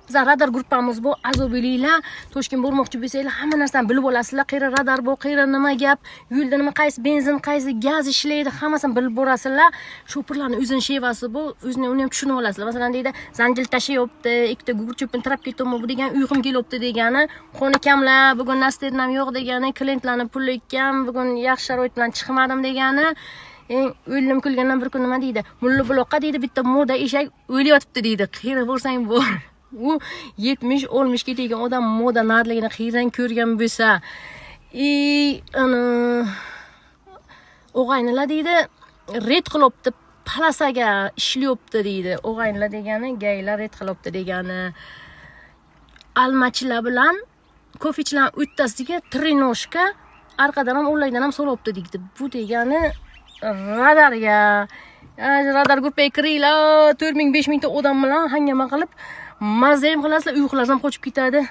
Bizlar radar gruppamiz bu, a'zo bo'linglar. Toshkent bormoqchi bo'lsanglar, hamma narsani bilib olasizlar. Qayerda radar bor, qayerda nima gap, yo'lda nima, qaysi benzin, qaysi gaz ishlaydi, hammasini bilib borasizlar. Shopirlarni o'zini shevasi bu, o'zini uni ham tushunib olasizlar. Masalan, deydi, zanjir tashlayapti, ikkita gugurt cho'pini tirab ketyapman, bu degan uyqum kelyapti degani, qoni kamlar, bugun настроение m yo'q degani, klientlarni puli kam, bugun yaxshi sharoit bilan chiqmadim degani. Eng o'lim kulgandan bir kun nima deydi, Mulla Buloqqa deydi, bitta moda eshak o'layotibdi deydi. Qayerga borsang bor, u 70-60ga tegan odam moda narligini qayerdan ko'rgan bo'lsa. И ana og'aynilar deydi, red qilibdi, полоса ga ishlayapti deydi. Og'aynilar degani gaylar red qilibdi degani. Almachilar bilan kofechilarni o'rtasiga треножка arqadan ham, o'nglardan ham solyapti deydi. Bu degani radarga, radar gruppaga kiringlar, 4000, 5000 ta odam bilan hangama qilib, mazza ham qilasizlar, uyqular ham qochib ketadi.